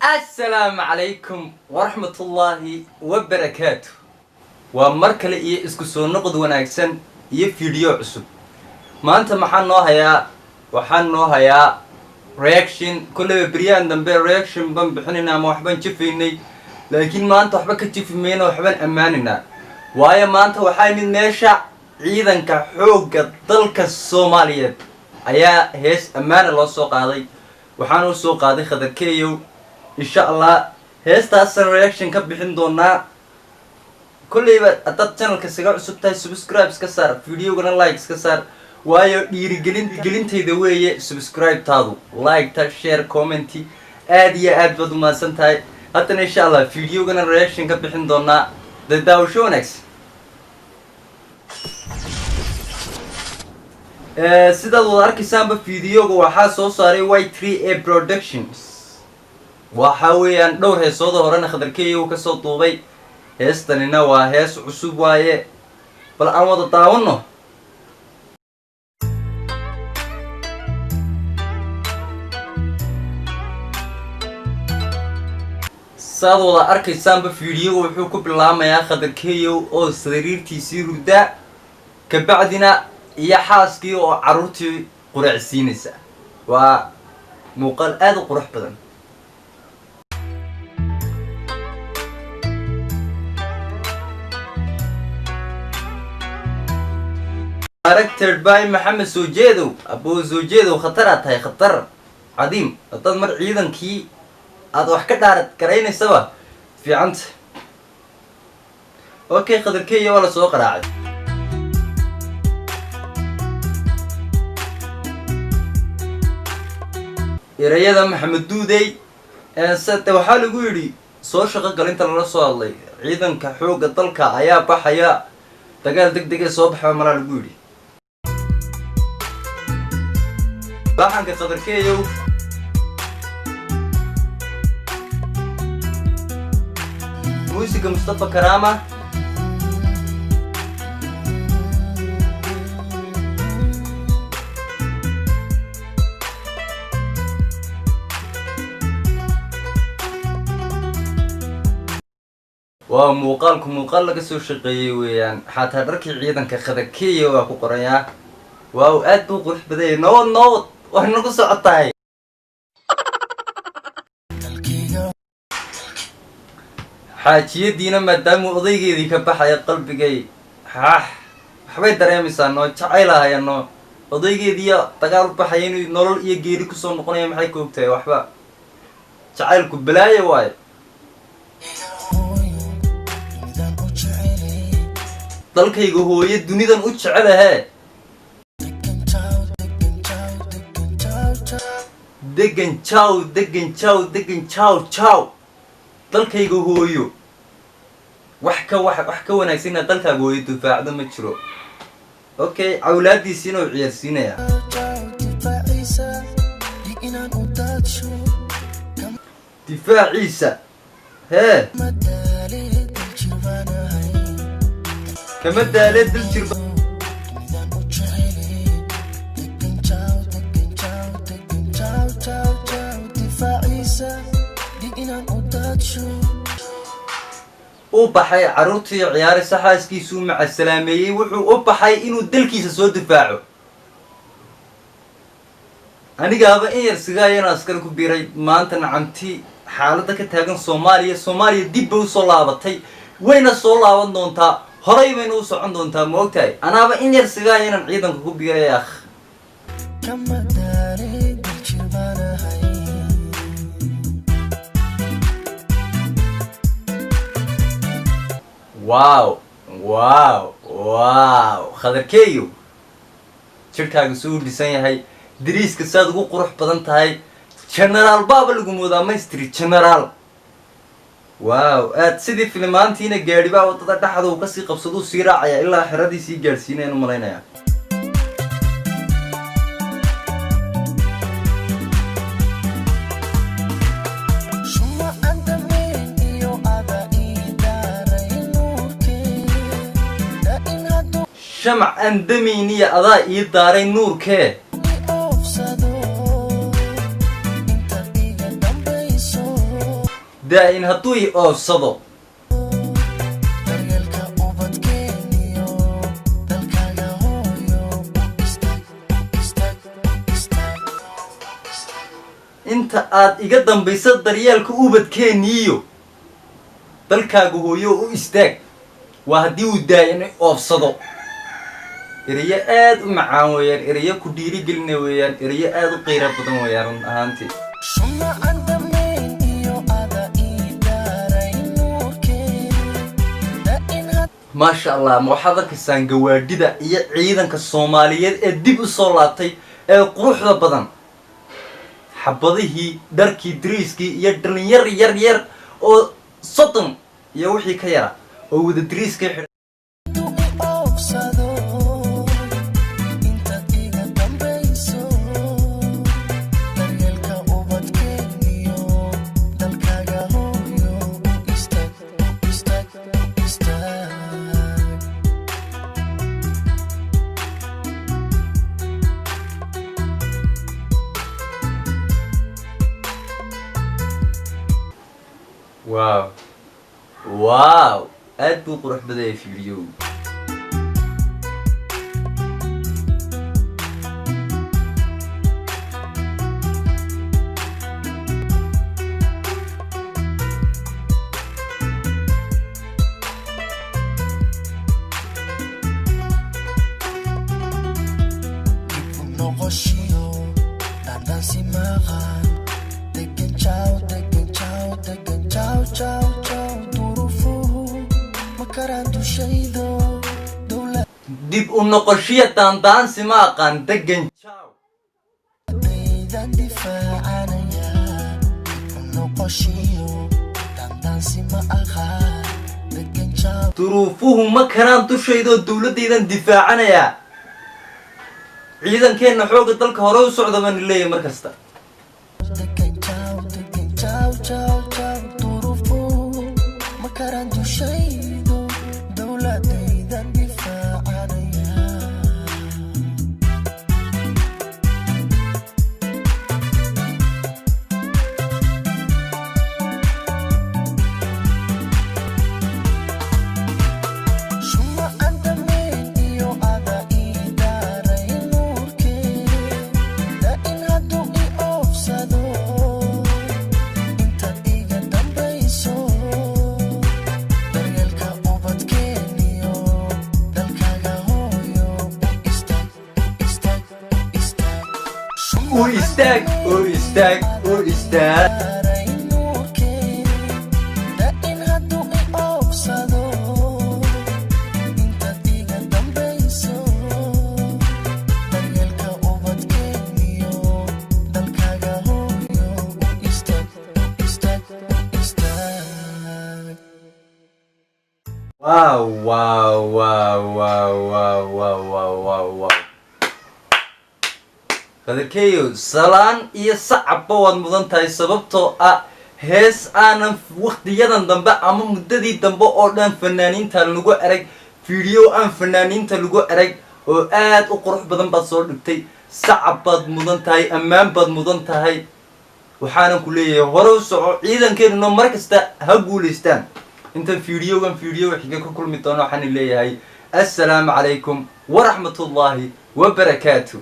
Assalaamu calaykum waraxmatullaahi wabarakaatu. Waa mar kale iyo isku soo noqod wanaagsan iyo video cusub. Maanta maxaan noo hayaa? Waxaan noo hayaa reaction. Kolleyba beryahan dambe reaction baan bixinaynaa ama waxbaan jifaynay, laakiin maanta waxba ka jifi mayno, waxbaan ammaanaynaa, waayo maanta waxaa imid meesha ciidanka xoogga dalka Soomaaliyeed ayaa hees ammaana loo soo qaaday. Waxaana u soo qaaday Khadarkeeyow. Insha Allah heestaasaan reaction ka bixin doonaa. Kolleyba haddaad channelka isaga cusub tahay, subscribe iska saar, videogana like iska saar, waayo dhiirigelin gelintayda weeye subscribe-taadu, like-ta, share, comment. Aad iyo aad baad umahadsan tahay. Haddana insha Allah videogana reaction ka bixin doonaa. Dee daawasho wanaagsan. Sidaad wada arkaysaanba, videoga waxaa soo saaray Y3A Productions. Waxa weeyaan dhowr heesooda horena Khadarkeeya uu kasoo duubay. Heestanina waa hees cusub waaye. Bal aan wada daawano. Saad wada arkaysaanba, videoga wuxuu ku bilaamayaa Khadarkeeyow oo sariirtiisii hurdaa, kabacdina iyo xaaskii oo carruurtii quraacsiinaysa. Waa muuqaal aada u qurux badan. Directed by Maxamed Soojeedow. Aboo Soojeedow, khataraad tahay, khatar cadiim. Haddaad mar ciidankii aad wax ka dhaarad garaynaysaba, fiicanta. Okay, Khadarkeeya waa la soo qaraacay. Erayada Maxamed Duudey. Sade waxaa lagu yidhi soo shaqo galinta lala soo hadlay, ciidanka xoogga dalka ayaa baxaya, dagaal deg deg ee soo baxa malaa lagu yidhi. Laxanka Qadarkeeyow, muusiga Mustafa Karama. Waa muuqaalku muuqaal laga soo shaqeeyey weeyaan. Xataa dharkii ciidanka Khadakeeya waa ku qorayaa. Waaw, aad buu qurux badanyay. Nabad, nabad, way nagu socotahay. Xaajiyadiina maadaamuu odaygeedii ka baxaya, qalbigay xaax waxbay dareemaysaa, noo jacaylahaya, noo odaygeediiya dagaal u baxaya, inuu nolol iyo geeri kusoo noqonaya maxay ka ogtahay? Waxba jacaylku balaayo waayo. Dalkayga hooyo dunidan u jecelahee. Degan jaw, degan jaw, degan jaw jaw. Dalkayga hooyo wax ka wax ka wanaagsan inaad dalkaaga hooyo difaacdo ma jiro. Okay, cawlaadiisiina uu ciyaarsiinayaa. Difaaciisa hee kama daalee dal jirba. U baxay carruurtii ciyaaraysa, xaaskiisuu macasalaameeyey, wuxuu u baxay inuu dalkiisa soo difaaco. Anigaaba in yar sigaayana askar ku biiray. Maanta nacamti xaaladda ka taagan Soomaaliya, Soomaaliya dib bay usoo laabatay, wayna soo laaban doontaa, horay bayna u socon doontaa. Ma ogtahay, anaaba in yar sigaaya inaan ciidanka ku biiray akh. Kama daalay, daljir baan ahay. Wow, Khadarkeeyo, jirkaaga suu u dhisan yahay, dariiska saad ugu qurux badan tahay, generaal baaba lagu moodaa, maystri generaal. Wow, aad sidii filimaantiina gaadhi baa waddada dhexda uu kasii qabsaduu sii raacaya ilaa xeradii sii gaadhsiinayaan u malaynayaa. Shumacan dameen iyo ada ii daaray nuurkee daa'in hadduu Shamac aan damayniya adaa ii daaray nuurkee. I oofsado intaad iga dambayso. Daa-in hadduu i oofsado. Daryeelka ubadkeeniyo dalkaaga hooyo u istaag, u istaag, u istaag. Inta aad iga dambayso daryeelka ubadkeeniiyo dalkaaga hooyo u istaag. Waa haddii uu daa-in i oofsado. Ereyo aada u macaan weeyaan, ereyo ku dhiirigelina weeyaan, ereyo aada u qiiro badan weeyaan run ahaantii. Shumacan damayn iyo ada ii daaray nuurkee, da-in had Maasha Allah, ma waxaad arkaysaan gawaadhida iyo ciidanka Soomaaliyeed ee dib u soo laabtay ee quruxda badan, xabadihii, dharkii, dariiskii iyo dhalinyar yar yar oo 30 iyo wixii ka yara oo wada dariiskii xidhan. Hadduu i oofsado, intaad iga dambayso daryeelka ubadkeeniyo dalkaaga hooyo u istaag, u istaag, u istaag. Wow, aad buu qurux badaya video. Dib u noqoshiyo daandaansi maqan, degan jaw, degan jaw, degan jaw, jaw, jaw. Duruufuhu ma karaan dushaydo dowladaydan. Dib u noqoshiya daandaansi ma aqaan, degan jaw. Difaacanaya. Dib u noqoshiyo daandaansi ma aqaan, degan jaw. Duruufuhu ma karaan dushaydoo dowladdaydan difaacanayaa. Ciidankeenna xoogga dalka hore u socda baan leeyahay mar kasta. Degan jaw, degan jaw, jaw, jaw. Duruufuhu ma karaan dushaydo dowladaydan difaacanaya. Shumacan damayn iyo ada ii daaray nuurkee, da-in hadduu i oofsado, intaad iga dambayso daryeelka ubadkeeniyo dalkaaga hooyo u istaag, u istaag, u istaag. U istaag, u istaag, u istaag. Daaray nuurkee, da-in hadduu i oofsado, intaad iga dambayso daryeelka ubadkeeniyo dalkaaga hooyo u istaag, u istaag, u istaag. Wow. Qadarkeeyo, salaan iyo sacabba waad mudan tahay, sababtoo ah hees aanan waktiyadan dambe ama muddadii dambe oo dhan fanaaniinta lagu arag, video aan fanaaniinta lagu arag oo aad u qurux badan baad soo dhigtay. Sacab baad mudan tahay, ammaan baad mudan tahay. Waxaanan ku leeyahay hore u soco, ciidankeenuna mar kasta ha guulaystaan. Intaan videogan video xiga ka kulmi doono, waxaan leeyahay assalaamu calaykum waraxmatullaahi wabarakaatu.